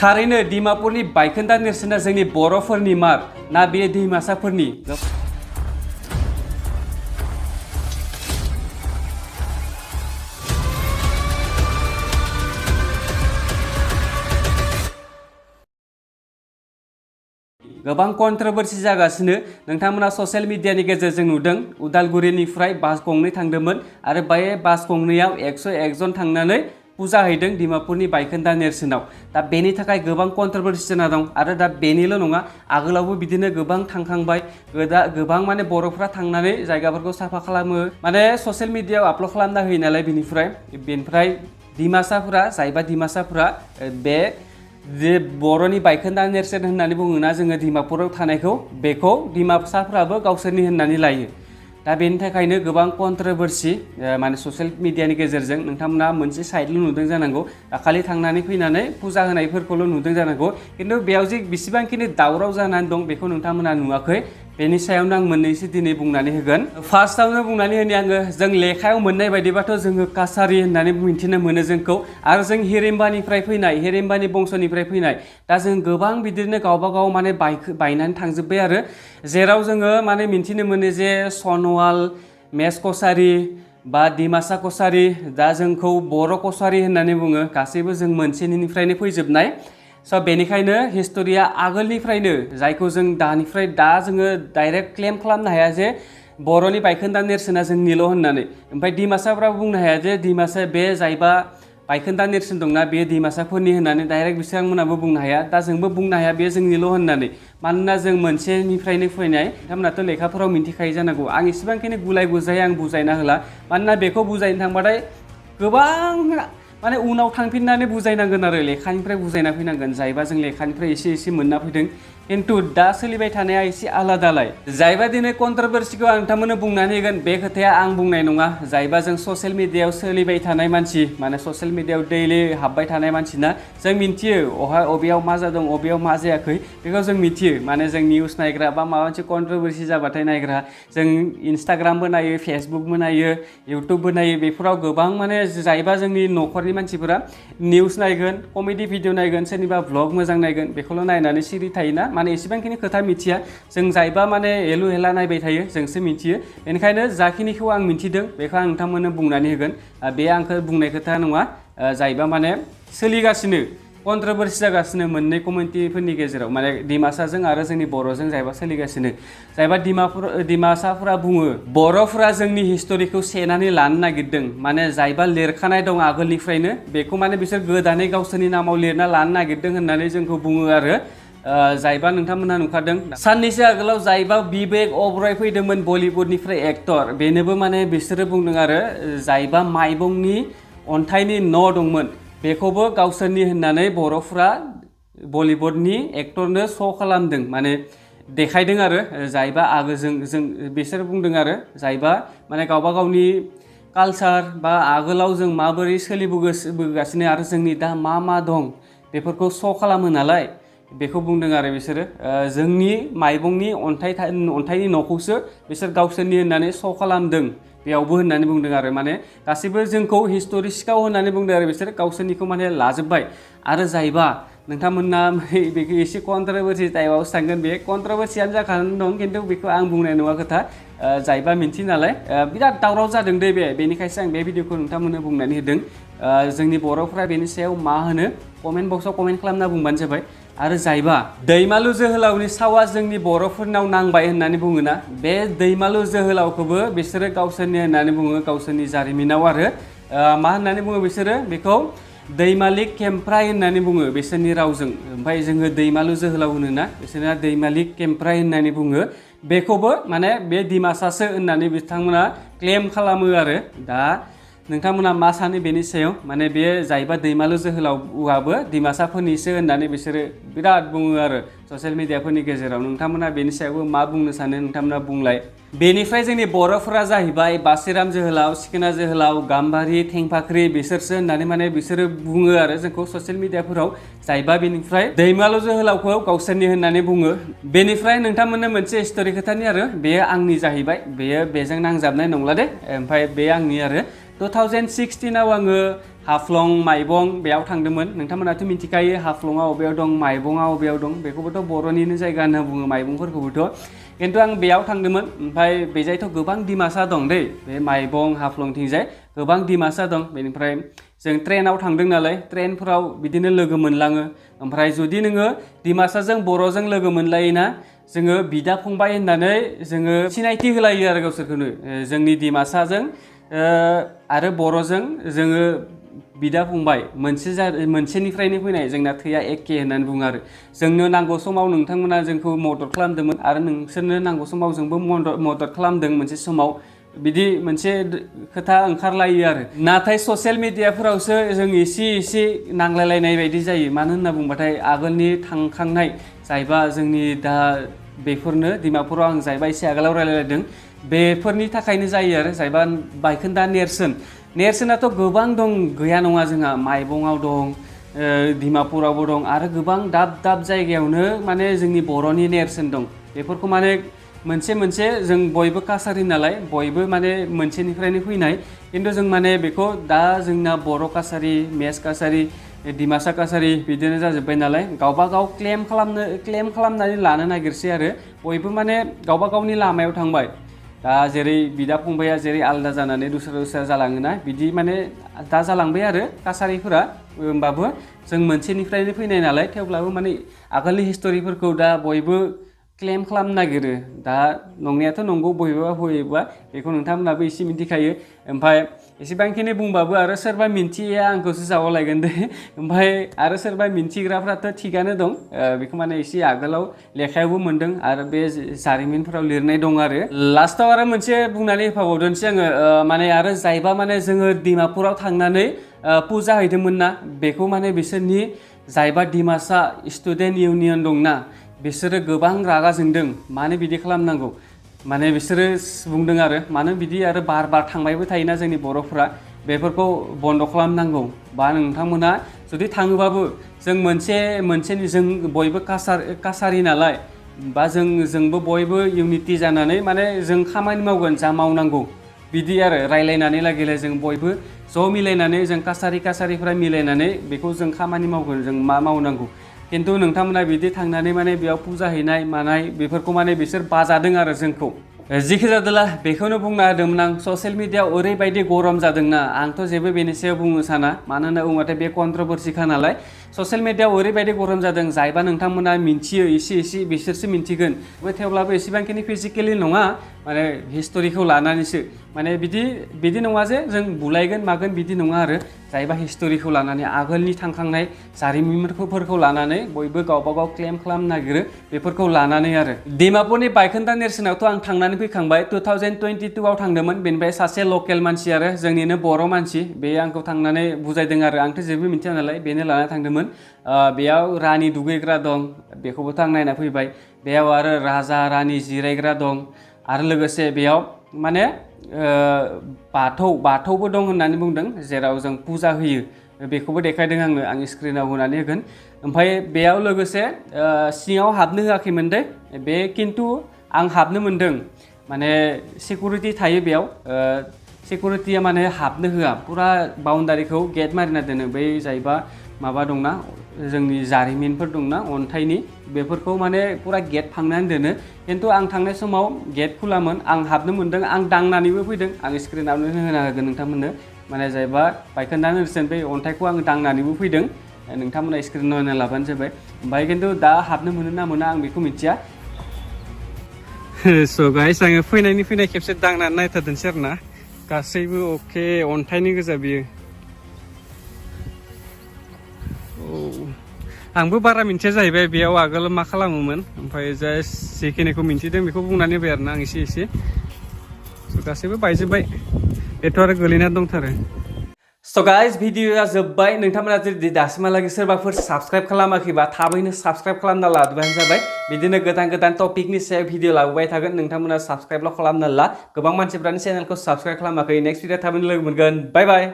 थारैनो डिमापुरनि बायखोन्दा नेरसोना जोंनि बर'फोरनि मार ना बे डिमासाफोरनि? गोबां कन्ट्रोभार्सि जागासिनो नोंथांमोना ससियेल मिडियानि गेजेरजों नुदों उदालगुरिनिफ्राय बास गंनै थांदोंमोन आरो बे बास गंनैयाव 101 जन थांनानै पुजा हैदों डिमापुरनि बायखोन्दा नेरसोनाव। दा बेनि थाखाय गोबां कन्ट्रोभार्सि जाना दं आरो दा बेनिल' नङा आगोलावबो बिदिनो गोबां थांखांबाय गोबां माने बर'फ्रा थांनानै जायगाफोरखौ साफा खालामो माने ससियेल मिडियायाव आपल'ड खालामना होयो नालाय बेनिफ्राय डिमासाफोरा जायबा डिमासाफोरा बे जे बर'नि बायखोन्दा नेरसोन होननानै बुङोना जोङो डिमापुराव थानायखौ बेखौ डिमासाफ्राबो गावसोरनि होननानै लायो। दा बेनि थाखायनो गोबां कन्ट्रोभार्सि माने ससियेल मिडियानि गेजेरजों नोंथांमोना मोनसे साइडल' नुदों जानांगौ दाखालि थांनानै फैनानै पुजा होनायफोरखौल' नुदों जानांगौ खिन्थु बेयाव जे बेसेबांखिनि दावराव जानानै दं बेखौ नोंथांमोना नुवाखै। बेनि सायावनो आं मोननैसो दिनै बुंनानै होगोन। फार्स्टआवनो बुंनानै होनि आङो जों लेखायाव मोननाय बायदिबाथ' जोङो कासारि होननानै मिथिनो मोनो जोंखौ आरो जों हिरिम्बानिफ्राय फैनाय हिरिम्बानि बंसनिफ्राय फैनाय दा जों गोबां बिदिनो गावबा गाव माने बायनानै थांजोब्बाय आरो जेराव जोङो माने मिथिनो मोनो जे सनवाल मेस कसारि बा डिमासा कसारि दा जोंखौ बर' कसारि होननानै बुङो गासैबो जों मोनसेनिफ्रायनो फैजोबनाय। स' बेनिखायनो हिस्ट'रिया आगोलनिफ्रायनो जायखौ जों दानिफ्राय दा जोङो डाइरेक्ट क्लेम खालामनो हाया जे बर'नि बायखोन्दा नेरसोना जोंनिल' होननानै ओमफ्राय डिमासाफ्राबो बुंनो हाया जे डिमासा बे जायबा बायखोन्दा नेरसोन दंना बे डिमासाफोरनि होननानै डाइरेक्ट बिथांमोनाबो बुंनो हाया दा जोंबो बुंनो हाया बे जोंनिल' होननानै मानोना जों मोनसेनिफ्रायनो फैनाय बिथांमोनाथ' लेखाफोराव मिन्थिखायो जानांगौ आं इसेबांखिनि गुलाय गुजाय आं बुजायना होला मानोना बेखौ बुजायनो थांबाथाय गोबां माने उनाव थांफिननानै बुजायनांगोन आरो लेखानिफ्राय बुजायना फैनांगोन जायबा जों लेखानिफ्राय एसे मोनना फैदों खिन्थु दा सोलिबाय थानाया एसे आलादालाय जायबा दिनै कन्ट्रोभार्सिखौ आं नोंथांमोननो बुंनानै होगोन बे खोथाया आं बुंनाय नङा जायबा जों ससियेल मिडियायाव सोलिबाय थानाय मानसि माने ससियेल मिडियायाव दैलि हाबबाय थानाय मानसिना जों मिन्थियो अबेयाव मा जादों अबेयाव मा जायाखै बेखौ जों मिथियो माने जों निउस नायग्रा बा माबा मोनसे कन्ट्रोभार्सि जाबाथाय नायग्रा जों इन्सटाग्रामबो नायो फेसबुकबो नायो इउटुबबो नायो बेफोराव गोबां माने जायबा जोंनि न'खरनि मानसिफोरा निउस नायगोन कमेडि भिडिअ नायगोन सोरनिबा भ्लग मोजां नायगोन बेखौल' नायनानै सिरि थायोना माने एसेबांखिनि खोथा मिथिया जों जायबा माने एलु हेला नायबाय थायो जोंसो मिथियो बेनिखायनो जाखिनिखौ आं मिथिदों बेखौ आं नोंथांमोननो बुंनानै होगोन बे आंखौ बुंनाय खोथा नङा जायबा माने सोलिगासिनो कन्ट्रोभार्सि जागासिनो मोननै कमिउनिटिफोरनि गेजेराव माने डिमासाजों आरो जोंनि बर'जों जायबा सोलिगासिनो जायबा डिमासाफोरा बुङो बर'फोरा जोंनि हिस्ट'रिखौ सेनानै लानो नागिरदों माने जायबा लिरखानाय दं आगोलनिफ्रायनो बेखौ माने बिसोर गोदानै गावसोरनि नामाव लिरना लानो नागिरदों होननानै जोंखौ बुङो आरो जायबा नोंथांमोनहा नुखादों साननैसो आगोलाव जायबा बिबेक अबराय फैदोंमोन बलिउडनिफ्राय एक्टर बेनोबो माने बिसोरो बुंदों आरो जायबा माइबंनि अन्थाइनि न' दंमोन बेखौबो गावसोरनि होननानै बर'फ्रा बलिउडनि एक्टरनो श' खालामदों माने देखायदों आरो जायबा जों बिसोर बुंदों आरो जायबा माने गावबा गावनि कालचार बा आगोलाव जों माबोरै सोलिबोगासिनो आरो जोंनि दा मा दं बेफोरखौ श' खालामो नालाय बेखौ बुंदों आरो बिसोरो जोंनि माइबंनि अन्थाइनि न'खौसो बिसोर गावसोरनि होननानै श' खालामदों बेयावबो होननानै बुंदों आरो माने गासैबो जोंखौ हिस्ट'रि सिखाव होननानै बुंदों आरो बिसोर गावसोरनिखौ माने लाजोब्बाय आरो जायबा नोंथांमोना बेखौ एसे कन्ट्रोभार्सि टाइपआवसो थांगोन बे कन्ट्रोभार्सियानो जाखानानै दं खिन्थु बेखौ आं बुंनाय नङा खोथा जायबा मिन्थियो नालाय बिराद दावराव जादों दे बेनिखायसो आं बे भिडिअखौ नोंथांमोननो बुंनानै होदों जोंनि बर'फ्रा बेनि सायाव मा होनो कमेन्ट बक्सआव कमेन्ट खालामना बुंबानो जाबाय आरो जायबा दैमालु जोहोलावनि सावा जोंनि बर'फोरनाव नांबाय होननानै बुङोना बे दैमालु जोहोलावखौबो बिसोरो गावसोरनि होननानै बुङो गावसोरनि जारिमिनाव आरो मा होननानै बुङो बिसोरो बेखौ दैमालिक केम्प्राय होननानै बुङो बिसोरनि रावजों ओमफ्राय जोङो दैमालु जोहोलाव होनोना बिसोरना दैमालिक केम्प्राय होननानै बुङो बेखौबो माने बे डिमासासो होननानै बिथांमोना क्लेम खालामो आरो दा नोंथांमोना मा सानो बेनि सायाव माने बे जायबा दैमालु जोहोलावआबो डिमासाफोरनिसो होननानै बिसोरो बिराद बुङो आरो ससियेल मिडियाफोरनि गेजेराव नोंथांमोना बेनि सायावबो मा बुंनो सानो नोंथांमोना बुंलाय बेनिफ्राय जोंनि बर'फोरा जाहैबाय बासिराम जोहोलाव सिखोना जोहोलाव गाम्बारि थेंफाख्रि बिसोरसो होननानै माने बिसोरो बुङो आरो जोंखौ ससियेल मिडियाफोराव जायबा बेनिफ्राय दैमालु जोहोलावखौ गावसोरनि होननानै बुङो बेनिफ्राय नोंथांमोननो मोनसे हिस्ट'रि खोथानि आरो बेयो आंनि जाहैबाय बेयो बेजों नांजाबनाय नंला दे ओमफ्राय बे आंनि आरो थ' 2016 आव आङो हाफ्लं माइबं बेयाव थांदोंमोन नोंथांमोनाथ' मिथिखायो हाफ्लंआ अबेयाव दं माइबंआ अबेयाव दं बेखौबोथ' बर'निनो जायगा होनना बुङो माइबंफोरखौबोथ' खिन्थु आं बेयाव थांदोंमोन ओमफ्राय बेजायथ' गोबां दिमासा दं दै बे माइबं हाफ्लंथिंजाय गोबां दिमासा दं बेनिफ्राय जों ट्रेनाव थांदों नालाय ट्रेनफोराव बिदिनो लोगो मोनलाङो ओमफ्राय जुदि नोङो दिमासाजों बर'जों लोगो मोनलायोना जोङो बिदा फंबाय होननानै जोङो सिनायथि होलायो आरो गावसोरखौनो जोंनि दिमासाजों आरो बर'जों जोङो बिदा फंबाय मोनसेनिफ्रायनो फैनाय जोंना थैया एखे होननानै बुङो आरो जोंनो नांगौ समाव नोंथांमोना जोंखौ मदद खालामदोंमोन आरो नोंसोरनो नांगौ समाव जोंबो मदद खालामदों मोनसे समाव बिदि मोनसे खोथा ओंखारलायो आरो नाथाय ससियेल मिडियाफोरावसो जों एसे नांलायलायनाय बायदि जायो मानो होनना बुंबाथाय आगोलनि थांखांनाय जायबा जोंनि दा बेफोरनो डिमापुराव आं जायबा एसे आगोलाव रायलायदों बेफोरनि थाखायनो जायो आरो जायबा बायखोन्दा नेरसोनाथ' गोबां दं गैया नङा जोंहा माइबंआव दं डिमापुरावबो दं आरो गोबां दाब जायगायावनो माने जोंनि बर'नि नेरसोन दं बेफोरखौ माने मोनसे जों बयबो कासारि नालाय बयबो माने मोनसेनिफ्रायनो फैनाय खिन्थु जों माने बेखौ दा जोंना बर' कासारि मेस कासारि दिमासा कासारि बिदिनो जाजोब्बाय नालाय गावबा गाव क्लेम खालामनानै लानो नागिरसै आरो बयबो माने गावबा गावनि लामायाव थांबाय दा जेरै बिदा फंबाया जेरै आलादा जानानै दस्रा जालाङोना बिदि माने दा जालांबाय आरो कासारिफोरा होमबाबो जों मोनसेनिफ्रायनो फैनाय नालाय थेवब्लाबो माने आगोलनि हिस्ट'रिफोरखौ दा बयबो क्लेम खालामनो नागिरो दा नंनायाथ' नंगौ बबेबा बेखौ नोंथांमोनाबो एसे मिथिखायो ओमफ्राय एसेबांखिनि बुंबाबो आरो सोरबा मिन्थिया आंखौसो जावलायगोन दे ओमफ्राय आरो सोरबा मिन्थिग्राफ्राथ' थिगानो दं बेखौ माने एसे आगोलाव लेखायावबो मोन्दों आरो बे जारिमिनफोराव लिरनाय दं आरो लास्टाव आरो मोनसे बुंनानै होफाबावदोंसै आङो माने आरो जायबा माने जोङो डिमापुराव थांनानै पुजा हैदोंमोन ना बेखौ माने बिसोरनि जायबा डिमासा स्टुडेन्ट इउनियन दंना बिसोरो गोबां रागा जोंदों मानो बिदि खालामनांगौ माने बिसोरो बुंदों आरो मानो बिदि आरो बार थांबायबो थायोना जोंनि बर'फ्रा बेफोरखौ बन्द' खालामनांगौ बा नोंथांमोना जुदि थाङोबाबो जों मोनसेनि जों बयबो कासारि नालाय बा जोंबो बयबो इउनिटि जानानै माने जों खामानि मावगोन जा मावनांगौ बिदि आरो रायलायनानै लागेले जों बयबो ज' मिलायनानै जों कासारिफ्रा मिलायनानै बेखौ जों खामानि मावगोन जों मा मावनांगौ खिन्थु नोंथांमोना बिदि थांनानै माने बेयाव पुजा हैनाय मानाय बेफोरखौ माने बिसोर बाजादों आरो जोंखौ जिखि जादोला बेखौनो बुंना होदोंमोन आं ससियेल मिडियायाव ओरैबायदि गरम जादोंना आंथ' जेबो बेनि सायाव बुंनो साना मानो होनना बुङोबाथाय बे कन्ट्रभारसिखा नालाय ससियेल मिडियायाव ओरैबायदि गरम जादों जायबा नोंथांमोना मिन्थियो एसे बिसोरसो मिन्थिगोन थेवब्लाबो एसेबांखिनि फिजिकेलि नङा माने हिस्ट'रिखौ लानानैसो माने बिदि नङा जे जों बुलायगोन मागोन बिदि नङा आरो जायबा हिस्ट'रिखौ लानानै आगोलनि थांखांनाय जारिमिनफोरखौ लानानै बयबो गावबा गाव क्लेम खालामनो नागिरो बेफोरखौ लानानै आरो डिमापुरनि बायखोन्दा नेरसोनावथ' आं थांनानै फैखांबाय 2022 आव थांदोंमोन बेनिफ्राय सासे लकेल मानसि आरो जोंनिनो बर' मानसि बे आंखौ थांनानै बुजायदों आरो आंथ' जेबो मिथिया नालाय बेनो लाना थांदोंमोन बेयाव रानि दुगैग्रा दं बेखौबोथ' आं नायना फैबाय बेयाव आरो राजा रानि जिरायग्रा दं आरो लोगोसे बेयाव माने बाथौबो दं होननानै बुंदों जेराव जों पुजा होयो बेखौबो देखायदों आं स्क्रिनाव होनानै होगोन ओमफ्राय बेयाव लोगोसे सिङाव हाबनो होआखैमोन दे बे खिन्थु आं हाबनो मोन्दों माने सिकिउरिटि थायो बेयाव सिकिउरिटिया माने हाबनो होआ पुरा बाउन्डारिखौ गेट मारिना दोनो बै जायबा माबा दंना जोंनि जारिमिनफोर दंना अन्थाइनि बेफोरखौ माने पुरा गेट फांनानै दोनो खिन्थु आं थांनाय समाव गेट खुलामोन आं हाबनो मोन्दों आं दांनानैबो फैदों आं स्क्रिनावनो होना होगोन नोंथांमोननो माने जायबा बायखोन्दा नेरसोन बे अन्थाइखौ आं दांनानैबो फैदों नोंथांमोना स्क्रिनाव नायना लाबानो जाबाय ओमफ्राय खिन्थु दा हाबनो मोनो ना मोना आं बेखौ मिथिया स' गाइस आङो फैनाय खेबसे दांनानै नायथारदोंसै आरो ना गासैबो अके अन्थाइनि गोजा बियो आंबो बारा मिन्थिया जाहैबाय बेयाव आगोल मा खालामोमोन ओमफ्राय जास्ट जिखिनिखौ मिन्थिदों बेखौ बुंनानै होबाय आरो ना आं एसे गासैबो बायजोब्बाय बेथ' आरो गोलैना दंथारो स' गाइस भिडिअआ जोब्बाय नोंथांमोना जुदि दासिमहालागै सोरबाफोर साबस्क्राइब खालामाखैबा थाबैनो साबस्क्राइब खालामना लादोबानो जाबाय बिदिनो गोदान टपिकनि सायाव भिडिअ लाबोबाय थागोन नोंथांमोना साबस्क्राइबल' खालामना ला गोबां मानसिफ्रानो चेनेलखौ साबस्क्राइब खालामाखै नेक्स्ट भिडिअ थाबैनो लोगो मोनगोन बाय बाय